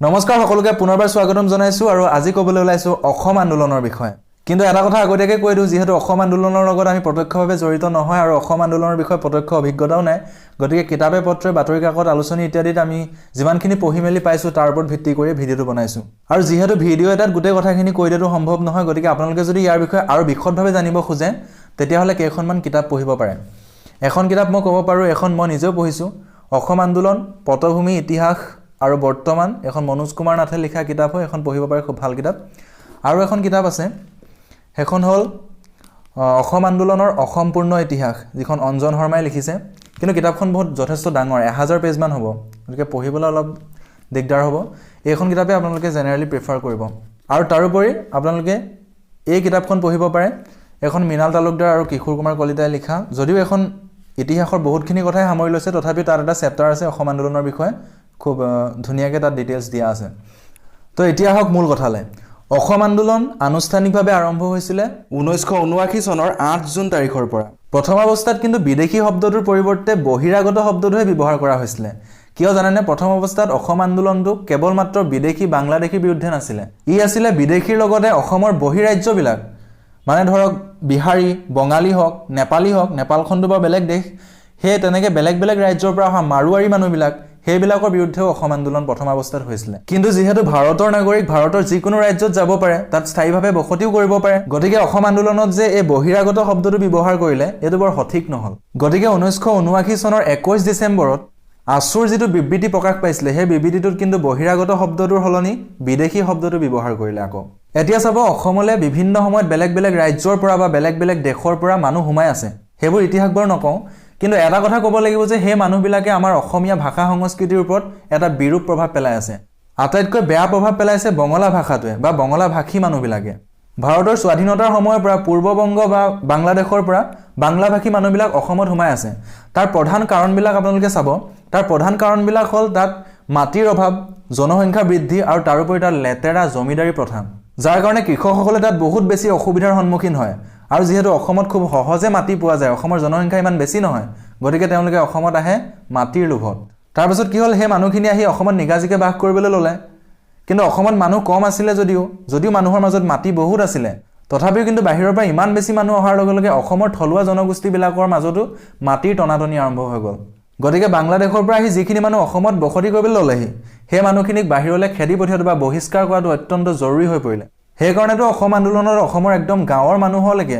নমস্কাৰ, সকলোকে পুনৰবাৰ স্বাগতম জনাইছোঁ আৰু আজি ক'বলৈ ওলাইছোঁ অসম আন্দোলনৰ বিষয়ে। কিন্তু এটা কথা আগতীয়াকৈ কৈ দিওঁ, যিহেতু অসম আন্দোলনৰ লগত আমি প্ৰত্যক্ষভাৱে জড়িত নহয় আৰু অসম আন্দোলনৰ বিষয়ে প্ৰত্যক্ষ অভিজ্ঞতাও নাই, গতিকে কিতাপে পত্ৰই, বাতৰি কাকত, আলোচনী ইত্যাদিত আমি যিমানখিনি পঢ়ি মেলি পাইছোঁ, তাৰ ওপৰত ভিত্তি কৰি ভিডিঅ'টো বনাইছোঁ। আৰু যিহেতু ভিডিঅ' এটাত গোটেই কথাখিনি কৈ দিয়াটো সম্ভৱ নহয়, গতিকে আপোনালোকে যদি ইয়াৰ বিষয়ে আৰু বিশদভাৱে জানিব খোজে, তেতিয়াহ'লে কেইখনমান কিতাপ পঢ়িব পাৰে। এখন কিতাপ মই ক'ব পাৰোঁ, এখন মই নিজেও পঢ়িছোঁ, অসম আন্দোলন পটভূমি, ইতিহাস আৰু বৰ্তমান। এখন মনোজ কুমাৰ নাথে লিখা কিতাপ হয়। এখন পঢ়িব পাৰে, খুব ভাল কিতাপ। আৰু এখন কিতাপ আছে, সেইখন হ'ল অসম আন্দোলনৰ অসম্পূৰ্ণ ইতিহাস, যিখন অঞ্জন শৰ্মাই লিখিছে। কিন্তু কিতাপখন বহুত যথেষ্ট ডাঙৰ, 1000 পেজমান হ'ব, গতিকে পঢ়িবলৈ অলপ দিগদাৰ হ'ব। এইখন কিতাপে আপোনালোকে জেনেৰেলি প্ৰিফাৰ কৰিব। আৰু তাৰোপৰি আপোনালোকে এই কিতাপখন পঢ়িব পাৰে। এখন মৃণাল তালুকদাৰ আৰু কিশোৰ কুমাৰ কলিতাই লিখা। যদিও এখন ইতিহাসৰ বহুতখিনি কথাই সামৰি লৈছে, তথাপিও তাত এটা চেপ্টাৰ আছে অসম আন্দোলনৰ বিষয়ে, খুব ধুনীয়াকৈ তাত ডিটেইলছ দিয়া আছে। তো এতিয়া আহক মূল কথালৈ। অসম আন্দোলন আনুষ্ঠানিকভাৱে আৰম্ভ হৈছিলে 1979 চনৰ 8 জুন তাৰিখৰ পৰা। প্ৰথম অৱস্থাত কিন্তু বিদেশী শব্দটোৰ পৰিৱৰ্তে বহিৰাগত শব্দটোহে ব্যৱহাৰ কৰা হৈছিলে। কিয় জানেনে? প্ৰথম অৱস্থাত অসম আন্দোলনটো কেৱল মাত্ৰ বিদেশী, বাংলাদেশীৰ বিৰুদ্ধে নাছিলে। ই আছিলে বিদেশীৰ লগতে অসমৰ বহিৰাজ্যবিলাক, মানে ধৰক বিহাৰী, বঙালী হওক, নেপালী হওক, নেপালখনটো বাৰু বেলেগ দেশ, সেই তেনেকৈ বেলেগ বেলেগ ৰাজ্যৰ পৰা অহা মাৰোৱাৰী মানুহবিলাক, সেইবিলাকৰ বিৰুদ্ধেও অসম আন্দোলন প্ৰথম অৱস্থাত হৈছিলে। কিন্তু যিহেতু ভাৰতৰ নাগৰিক ভাৰতৰ যিকোনো ৰাজ্যত যাব পাৰে, তাত স্থায়ীভাৱে বসতিও কৰিব পাৰে, গতিকে অসম আন্দোলনত যে এই বহিৰাগত শব্দটো ব্যৱহাৰ কৰিলে, এইটো বৰ সঠিক নহ'ল। গতিকে 1979 চনৰ 21 ডিচেম্বৰত আছুৰ যিটো বিবৃতি প্ৰকাশ পাইছিলে, সেই বিবৃতিটোত কিন্তু বহিৰাগত শব্দটোৰ সলনি বিদেশী শব্দটো ব্যৱহাৰ কৰিলে আকৌ। এতিয়া চাব, অসমলৈ বিভিন্ন সময়ত বেলেগ বেলেগ ৰাজ্যৰ পৰা বা বেলেগ বেলেগ দেশৰ পৰা মানুহ সোমাই আছে। সেইবোৰ ইতিহাস বাৰু নকওঁ, কিন্তু এটা কথা ক'ব লাগিব যে সেই মানুহবিলাকে আমাৰ অসমীয়া ভাষা সংস্কৃতিৰ ওপৰত এটা বিৰূপ প্ৰভাৱ পেলাই আছে। আটাইতকৈ বেয়া প্ৰভাৱ পেলাইছে বঙলা ভাষাটোৱে বা বঙলা ভাষী মানুহবিলাকে। ভাৰতৰ স্বাধীনতাৰ সময়ৰ পৰা পূৰ্ববংগ বা বাংলাদেশৰ পৰা বাংলা ভাষী মানুহবিলাক অসমত সোমাই আছে। তাৰ প্ৰধান কাৰণবিলাক আপোনালোকে চাব। তাৰ প্ৰধান কাৰণবিলাক হ'ল তাত মাটিৰ অভাৱ, জনসংখ্যা বৃদ্ধি আৰু তাৰোপৰি তাত লেতেৰা জমিদাৰী প্ৰথা, যাৰ কাৰণে কৃষকসকলে তাত বহুত বেছি অসুবিধাৰ সন্মুখীন হয়। আৰু যিহেতু অসমত খুব সহজে মাটি পোৱা যায়, অসমৰ জনসংখ্যা ইমান বেছি নহয়, গতিকে তেওঁলোকে অসমত আহে মাটিৰ লোভত। তাৰপাছত কি হ'ল? সেই মানুহখিনি আহি অসমত নিগাজিকৈ বাস কৰিবলৈ ল'লে। কিন্তু অসমত মানুহ কম আছিলে যদিও যদিও মানুহৰ মাজত মাটি বহুত আছিলে, তথাপিও কিন্তু বাহিৰৰ পৰা ইমান বেছি মানুহ অহাৰ লগে লগে অসমৰ থলুৱা জনগোষ্ঠীবিলাকৰ মাজতো মাটিৰ টনাটনি আৰম্ভ হৈ গ'ল। গতিকে বাংলাদেশৰ পৰা আহি যিখিনি মানুহ অসমত বসতি কৰিবলৈ ল'লেহি, সেই মানুহখিনিক বাহিৰলৈ খেদি পঠিওৱাটো বা বহিষ্কাৰ কৰাটো অত্যন্ত জৰুৰী হৈ পৰিলে। সেইকাৰণেতো অসম আন্দোলনত অসমৰ একদম গাঁৱৰ মানুহলৈকে,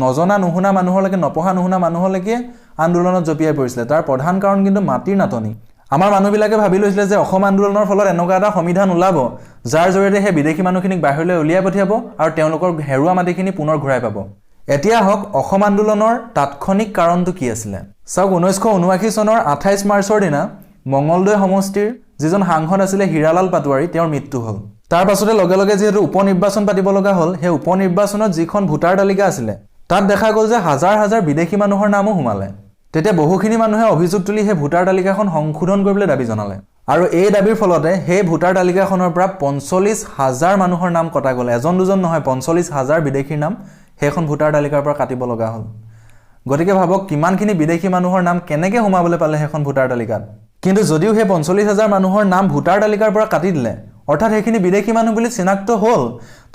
নজনা নুশুনা মানুহলৈকে, নপঢ়া নুশুনা মানুহলৈকে আন্দোলনত জঁপিয়াই পৰিছিলে। তাৰ প্ৰধান কাৰণ কিন্তু মাটিৰ নাটনি। আমাৰ মানুহবিলাকে ভাবি লৈছিলে যে অসম আন্দোলনৰ ফলত এনেকুৱা এটা সংবিধান ওলাব, যাৰ জৰিয়তে সেই বিদেশী মানুহখিনিক বাহিৰলৈ উলিয়াই পঠিয়াব আৰু তেওঁলোকৰ হেৰুৱা মাটিখিনি পুনৰ ঘূৰাই পাব। এতিয়া আহক, অসম আন্দোলনৰ তাৎক্ষণিক কাৰণটো কি আছিলে? চাওক, 1979 চনৰ 28 মাৰ্চৰ দিনা মঙলদৈ সমষ্টিৰ যিজন সাংসদ আছিলে হীৰালাল পাটোৱাৰী, তেওঁৰ মৃত্যু হ'ল। তাৰ পাছতে লগে লগে যিহেতু উপ নিৰ্বাচন পাতিব লগা হ'ল, সেই উপ নিৰ্বাচনত যিখন ভোটাৰ তালিকা আছিলে, তাত দেখা গ'ল যে হাজাৰ হাজাৰ বিদেশী মানুহৰ নামো সোমালে। তেতিয়া বহুখিনি মানুহে অভিযোগ তুলি সেই ভোটাৰ তালিকাখন সংশোধন কৰিবলৈ দাবী জনালে আৰু এই দাবীৰ ফলতে সেই ভোটাৰ তালিকাখনৰ পৰা 45 হাজাৰ মানুহৰ নাম কটা গ'ল। এজন দুজন নহয়, 45 হাজাৰ বিদেশীৰ নাম সেইখন ভোটাৰ তালিকাৰ পৰা কাটিব লগা হ'ল। গতিকে ভাবক, কিমানখিনি বিদেশী মানুহৰ নাম কেনেকৈ সোমাবলৈ পালে সেইখন ভোটাৰ তালিকাত? কিন্তু যদিও সেই 45 হাজাৰ মানুহৰ নাম ভোটাৰ তালিকাৰ পৰা কাটি দিলে, অৰ্থাৎ সেইখিনি বিদেশী মানুহ বুলি চিনাক্ত হ'ল,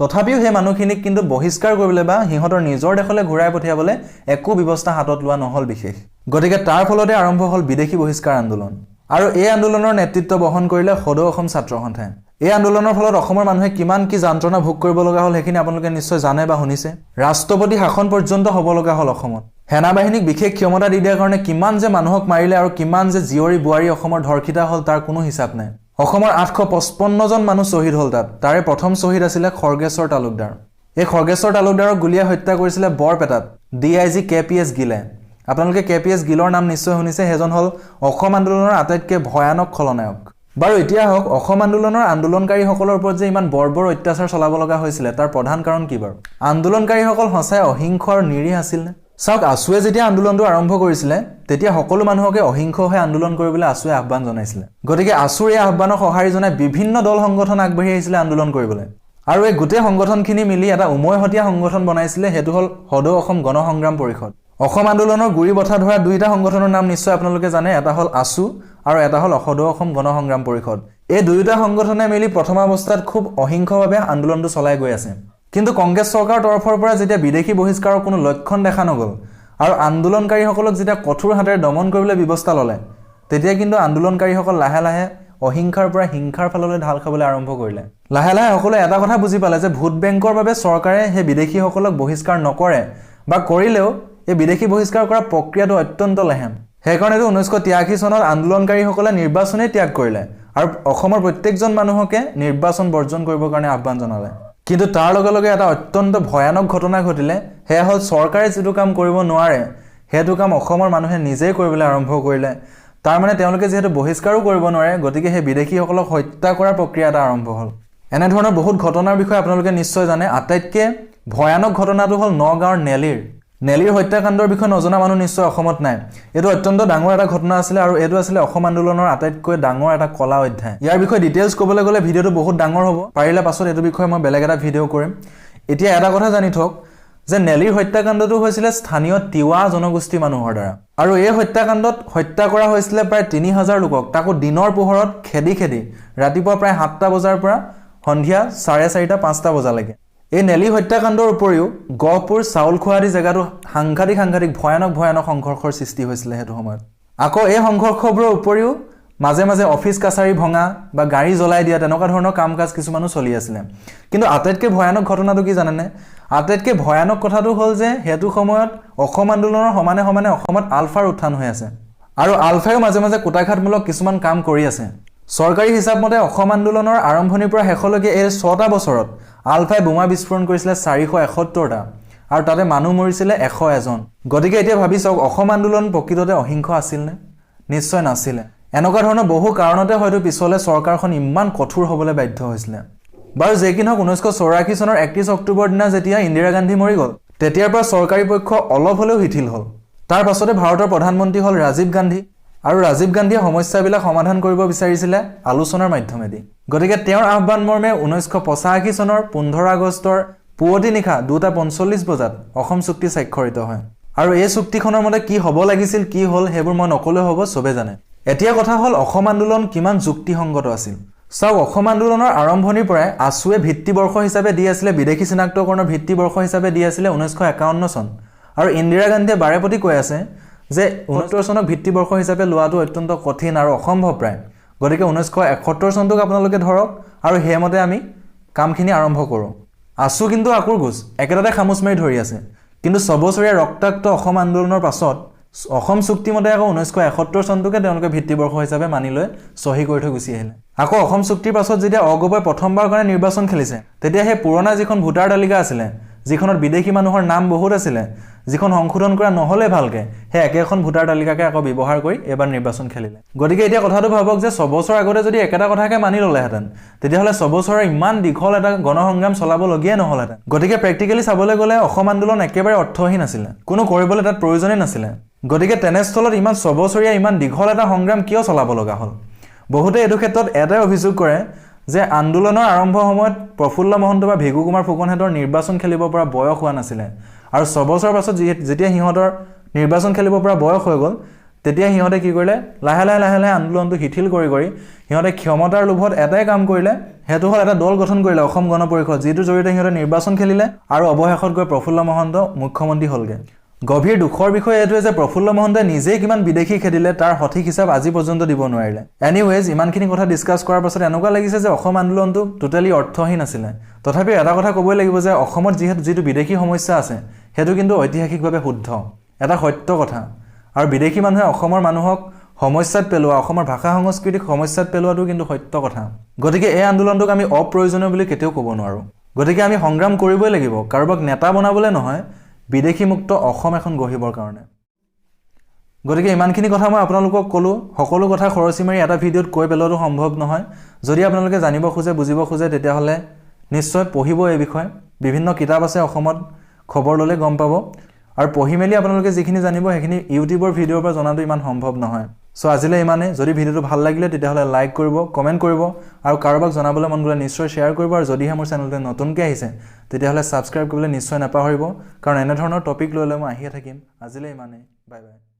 তথাপিও সেই মানুহখিনিক কিন্তু বহিষ্কাৰ কৰিবলৈ বা সিহঁতৰ নিজৰ দেশলৈ ঘূৰাই পঠিয়াবলৈ একো ব্যৱস্থা হাতত লোৱা নহ'ল বিশেষ। গতিকে তাৰ ফলতে আৰম্ভ হ'ল বিদেশী বহিষ্কাৰ আন্দোলন আৰু এই আন্দোলনৰ নেতৃত্ব বহন কৰিলে সদৌ অসম ছাত্ৰ সন্থাই। এই আন্দোলনৰ ফলত অসমৰ মানুহে কিমান কি যন্ত্ৰণা ভোগ কৰিব লগা হ'ল, সেইখিনি আপোনালোকে নিশ্চয় জানে বা শুনিছে। ৰাষ্ট্ৰপতি শাসন পৰ্যন্ত হ'ব লগা হ'ল অসমত। সেনাবাহিনীক বিশেষ ক্ষমতা দি দিয়াৰ কাৰণে কিমান যে মানুহক মাৰিলে আৰু কিমান যে জীয়ৰী বোৱাৰী অসমৰ ধৰ্ষিতা হ'ল, তাৰ কোনো হিচাপ নাই। অসমৰ 855জন মানুহ শ্বহীদ হ'ল তাত। তাৰে প্ৰথম শ্বহীদ আছিলে খৰ্গেশ্বৰ তালুকদাৰ। এই খৰ্গেশ্বৰ তালুকদাৰক গুলীয়াই হত্যা কৰিছিলে বৰপেটাত D I G K P S গিলে। আপোনালোকে কে পি এছ গিলৰ নাম নিশ্চয় শুনিছে। সেইজন হ'ল অসম আন্দোলনৰ আটাইতকৈ ভয়ানক খলনায়ক। বাৰু, এতিয়া হওক, অসম আন্দোলনৰ আন্দোলনকাৰীসকলৰ ওপৰত যে ইমান বৰ্বৰ অত্যাচাৰ চলাব লগা হৈছিলে, তাৰ প্ৰধান কাৰণ কি বাৰু? আন্দোলনকাৰীসকল সঁচাই অহিংস আৰু নিৰীহ আছিল নে? চাওক, আছুৱে যেতিয়া আন্দোলনটো আৰম্ভ কৰিছিলে, তেতিয়া সকলো মানুহকে অহিংস হৈ আন্দোলন কৰিবলৈ আছুৱে আহ্বান জনাইছিলে। গতিকে আছুৰ এই আহ্বানক সঁহাৰি জনাই বিভিন্ন দল সংগঠন আগবাঢ়ি আহিছিলে আন্দোলন কৰিবলৈ আৰু এই গোটেই সংগঠনখিনি মিলি এটা উমৈহতীয়া সংগঠন বনাইছিলে। সেইটো হ'ল সদৌ অসম গণ সংগ্ৰাম পৰিষদ। অসম আন্দোলনৰ গুৰি বঠা ধৰা দুইটা সংগঠনৰ নাম নিশ্চয় আপোনালোকে জানে। এটা হ'ল আছু আৰু এটা হ'ল সদৌ অসম গণ সংগ্ৰাম পৰিষদ। এই দুয়োটা সংগঠনে মিলি প্ৰথমাৱস্থাত খুব অহিংসভাৱে আন্দোলনটো চলাই গৈ আছে। কিন্তু কংগ্ৰেছ চৰকাৰৰ তৰফৰ পৰা যেতিয়া বিদেশী বহিষ্কাৰৰ কোনো লক্ষণ দেখা নগ'ল আৰু আন্দোলনকাৰীসকলক যেতিয়া কঠোৰ হাতেৰে দমন কৰিবলৈ ব্যৱস্থা ল'লে, তেতিয়া কিন্তু আন্দোলনকাৰীসকল লাহে লাহে অহিংসাৰ পৰা হিংসাৰ ফাললৈ ঢাল খাবলৈ আৰম্ভ কৰিলে। লাহে লাহে সকলোৱে এটা কথা বুজি পালে যে ভোট বেংকৰ বাবে চৰকাৰে সেই বিদেশীসকলক বহিষ্কাৰ নকৰে বা কৰিলেও এই বিদেশী বহিষ্কাৰ কৰা প্ৰক্ৰিয়াটো অত্যন্ত লেহেম। সেইকাৰণেতো 1983 চনত আন্দোলনকাৰীসকলে নিৰ্বাচনেই ত্যাগ কৰিলে আৰু অসমৰ প্ৰত্যেকজন মানুহকে নিৰ্বাচন বৰ্জন কৰিবৰ কাৰণে আহ্বান জনালে। কিন্তু তাৰ লগে লগে এটা অত্যন্ত ভয়ানক ঘটনা ঘটিলে। সেয়া হ'ল চৰকাৰে যিটো কাম কৰিব নোৱাৰে সেইটো কাম অসমৰ মানুহে নিজেই কৰিবলৈ আৰম্ভ কৰিলে। তাৰমানে তেওঁলোকে যিহেতু বহিষ্কাৰো কৰিব নোৱাৰে, গতিকে সেই বিদেশীসকলক হত্যা কৰাৰ প্ৰক্ৰিয়া এটা আৰম্ভ হ'ল। এনেধৰণৰ বহুত ঘটনাৰ বিষয়ে আপোনালোকে নিশ্চয় জানে। আটাইতকৈ ভয়ানক ঘটনাটো হ'ল নগাঁৱৰ নেলিৰ হত্যাকাণ্ডৰ বিষয়ে নজনা মানুহ নিশ্চয় অসমত নাই। এইটো অত্যন্ত ডাঙৰ এটা ঘটনা আছিলে আৰু এইটো আছিলে অসম আন্দোলনৰ আটাইতকৈ ডাঙৰ এটা কলা অধ্যায়। ইয়াৰ বিষয়ে ডিটেইলছ ক'বলৈ গ'লে ভিডিঅ'টো বহুত ডাঙৰ হ'ব, পাৰিলে পাছত এইটো বিষয়ে মই বেলেগ এটা ভিডিঅ' কৰিম। এতিয়া এটা কথা জানি থওক যে নেলিৰ হত্যাকাণ্ডটো হৈছিলে স্থানীয় তিৱা জনগোষ্ঠী মানুহৰ দ্বাৰা আৰু এই হত্যাকাণ্ডত হত্যা কৰা হৈছিলে প্ৰায় 3000 লোকক, তাকো দিনৰ পোহৰত খেদি খেদি ৰাতিপুৱা প্ৰায় 7টা বজাৰ পৰা সন্ধিয়া 4:30 5টা বজালৈকে। এই নেলি হত্যাকাণ্ডৰ উপৰিও গহপুৰ, চাউলখোৱা আদি জেগাতো সাংঘাতিক সাংঘাতিক ভয়ানক ভয়ানক সংঘৰ্ষৰ সৃষ্টি হৈছিলে সেইটো সময়ত। আকৌ এই সংঘৰ্ষবোৰৰ উপৰিও মাজে মাজে অফিচ কাছাৰী ভঙা বা গাড়ী জ্বলাই দিয়া তেনেকুৱা ধৰণৰ কাম কাজ কিছুমানো চলি আছিলে। কিন্তু আটাইতকৈ ভয়ানক ঘটনাটো কি জানেনে? আটাইতকৈ ভয়ানক কথাটো হ'ল যে সেইটো সময়ত অসম আন্দোলনৰ সমানে সমানে অসমত আলফাৰ উত্থান হৈ আছে আৰু আলফায়ো মাজে মাজে কুটাঘাতমূলক কিছুমান কাম কৰি আছে। চৰকাৰী হিচাপ মতে অসম আন্দোলনৰ আৰম্ভণিৰ পৰা শেষলৈকে এই 6টা বছৰত আলফাই বোমা বিস্ফোৰণ কৰিছিলে 471টা আৰু তাতে মানুহ মৰিছিলে 101জন। গতিকে এতিয়া ভাবি চাওক, অসম আন্দোলন প্ৰকৃততে অহিংস আছিলনে? নিশ্চয় নাছিলে। এনেকুৱা ধৰণৰ বহু কাৰণতে হয়তো পিছলৈ চৰকাৰখন ইমান কঠোৰ হ'বলৈ বাধ্য হৈছিলে। বাৰু যে কি নহওক, 1984 চনৰ 31 অক্টোবৰ দিনা যেতিয়া ইন্দিৰা গান্ধী মৰি গ'ল, তেতিয়াৰ পৰা চৰকাৰী পক্ষ অলপ হ'লেও শিথিল হ'ল। তাৰ পাছতে ভাৰতৰ প্ৰধানমন্ত্ৰী হ'ল ৰাজীৱ গান্ধী আৰু ৰাজীৱ গান্ধীয়ে সমস্যাবিলাক সমাধান কৰিব বিচাৰিছিলে আলোচনাৰ মাধ্যমেদি। গতিকে তেওঁৰ আহ্বান মৰ্মে 1985 চনৰ 15 আগষ্টৰ পুৱতি নিশা 2:45 বজাত অসম চুক্তি স্বাক্ষৰিত হয়। আৰু এই চুক্তিখনৰ মতে কি হ'ব লাগিছিল, কি হ'ল, সেইবোৰ মই নক'লেও হ'ব, চবে জানে। এতিয়া কথা হ'ল অসম আন্দোলন কিমান যুক্তিসংগত আছিল। চাওক, অসম আন্দোলনৰ আৰম্ভণিৰ পৰাই আছুৱে ভিত্তিবৰ্ষ হিচাপে দি আছিলে, বিদেশী চিনাক্তকৰণৰ ভিত্তিবৰ্ষ হিচাপে দি আছিলে 1951 চন। আৰু ইন্দিৰা গান্ধীয়ে বাৰে প্ৰতি কৈ আছে যে 69 চনক ভিত্তিবৰ্ষ হিচাপে লোৱাটো অত্যন্ত কঠিন আৰু অসম্ভৱ প্ৰায়। গতিকে 1971 চনটোক আপোনালোকে ধৰক আৰু সেইমতে আমি কামখিনি আৰম্ভ কৰোঁ। আছু কিন্তু আকুৰগোজ একেটাতে খামোচ মাৰি ধৰি আছে। কিন্তু ছবছৰীয়া ৰক্তাক্ত অসম আন্দোলনৰ পাছত অসম চুক্তিমতে আকৌ 1971 চনটোকে তেওঁলোকে ভিত্তিবৰ্ষ হিচাপে মানি লৈ চহী কৰি থৈ গুচি আহিলে। আকৌ অসম চুক্তিৰ পাছত যেতিয়া অগপই প্ৰথমবাৰৰ কাৰণে নিৰ্বাচন খেলিছে, তেতিয়া সেই পুৰণা যিখন ভোটাৰ তালিকা আছিলে, যিখনত বিদেশী মানুহৰ নাম বহুত আছিলে, যিখন সংশোধন কৰা নহ'লে ভালকৈ, সেই একেখন ভোটাৰ তালিকাকে আকৌ ব্যৱহাৰ কৰি এইবাৰ নিৰ্বাচন খেলিলে। গতিকে এতিয়া কথাটো ভাবক যে ছবছৰ আগতে যদি একেটা কথাকে মানি ল'লেহেঁতেন, তেতিয়াহ'লে ছবছৰৰ ইমান দীঘল এটা গণসংগ্ৰাম চলাবলগীয়াই নহ'লহেঁতেন। গতিকে প্ৰেক্টিকেলি চাবলৈ গ'লে অসম আন্দোলন একেবাৰে অৰ্থহীন আছিলে, কোনো কৰিবলৈ তাত প্ৰয়োজনেই নাছিলে। গতিকে তেনেস্থলত ইমান ছবছৰীয়া ইমান দীঘল এটা সংগ্ৰাম কিয় চলাব লগা হ'ল? বহুতে এইটো ক্ষেত্ৰত এটাই অভিযোগ কৰে যে আন্দোলনৰ আৰম্ভ সময়ত প্ৰফুল্ল মহন্ত বা ভিগু কুমাৰ ফুকনহঁতৰ নিৰ্বাচন খেলিব পৰা বয়স হোৱা নাছিলে আৰু ছবছৰৰ পাছত যেতিয়া সিহঁতৰ নিৰ্বাচন খেলিব পৰা বয়স হৈ গ'ল, তেতিয়া সিহঁতে কি কৰিলে, লাহে লাহে লাহে লাহে আন্দোলনটো শিথিল কৰি কৰি সিহঁতে ক্ষমতাৰ লোভত এটাই কাম কৰিলে, সেইটো হ'ল এটা দল গঠন কৰিলে, অসম গণ পৰিষদ, যিটোৰ জৰিয়তে সিহঁতে নিৰ্বাচন খেলিলে আৰু অৱশেষত গৈ প্ৰফুল্ল মহন্ত মুখ্যমন্ত্ৰী হ'লগৈ। গভীৰ দুখৰ বিষয় এইটোৱে যে প্ৰফুল্ল মহন্তই নিজেই কিমান বিদেশী খেদিলে তাৰ সঠিক হিচাপ আজি পৰ্যন্ত দিব নোৱাৰিলে। এনিৱেজ, ইমানখিনি কথা ডিছকাছ কৰাৰ পাছত এনেকুৱা লাগিছে যে অসম আন্দোলনটো টোটেলি অৰ্থহীন আছিলে। তথাপিও এটা কথা ক'বই লাগিব যে অসমত যিহেতু যিটো বিদেশী সমস্যা আছে, সেইটো কিন্তু ঐতিহাসিকভাৱে শুদ্ধ এটা সত্য কথা। আৰু বিদেশী মানুহে অসমৰ মানুহক সমস্যাত পেলোৱা, অসমৰ ভাষা সংস্কৃতিক সমস্যাত পেলোৱাটো কিন্তু সত্য কথা। গতিকে এই আন্দোলনটোক আমি অপ্ৰয়োজনীয় বুলি কেতিয়াও ক'ব নোৱাৰোঁ। গতিকে আমি সংগ্ৰাম কৰিবই লাগিব, কাৰোবাক নেতা বনাবলৈ নহয়, বিদেশী মুক্ত অসম এখন গঢ়িবৰ কাৰণে। গতিকে ইমানখিনি কথা মই আপোনালোকক ক'লোঁ। সকলো কথা খৰচি মাৰি এটা ভিডিঅ'ত কৈ পেলোৱাটো সম্ভৱ নহয়। যদি আপোনালোকে জানিব খোজে, বুজিব খোজে, তেতিয়াহ'লে নিশ্চয় পঢ়িব এই বিষয়ে। বিভিন্ন কিতাপ আছে অসমত, খবৰ ল'লে গম পাব। আৰু পঢ়ি মেলি আপোনালোকে যিখিনি জানিব সেইখিনি ইউটিউবৰ ভিডিঅ'ৰ পৰা জনাটো ইমান সম্ভৱ নহয়। চ' আজিলৈ ইমানেই। যদি ভিডিঅ'টো ভাল লাগিলে তেতিয়াহ'লে লাইক কৰিব, কমেণ্ট কৰিব আৰু কাৰোবাক জনাবলৈ মন গ'লে নিশ্চয় শ্বেয়াৰ কৰিব। আৰু যদিহে মোৰ চেনেলটোৱে নতুনকৈ আহিছে তেতিয়াহ'লে ছাবস্ক্ৰাইব কৰিবলৈ নিশ্চয় নাপাহৰিব, কাৰণ এনেধৰণৰ টপিক লৈ লৈ মই আহিয়ে থাকিম। আজিলৈ ইমানেই, বাই বাই।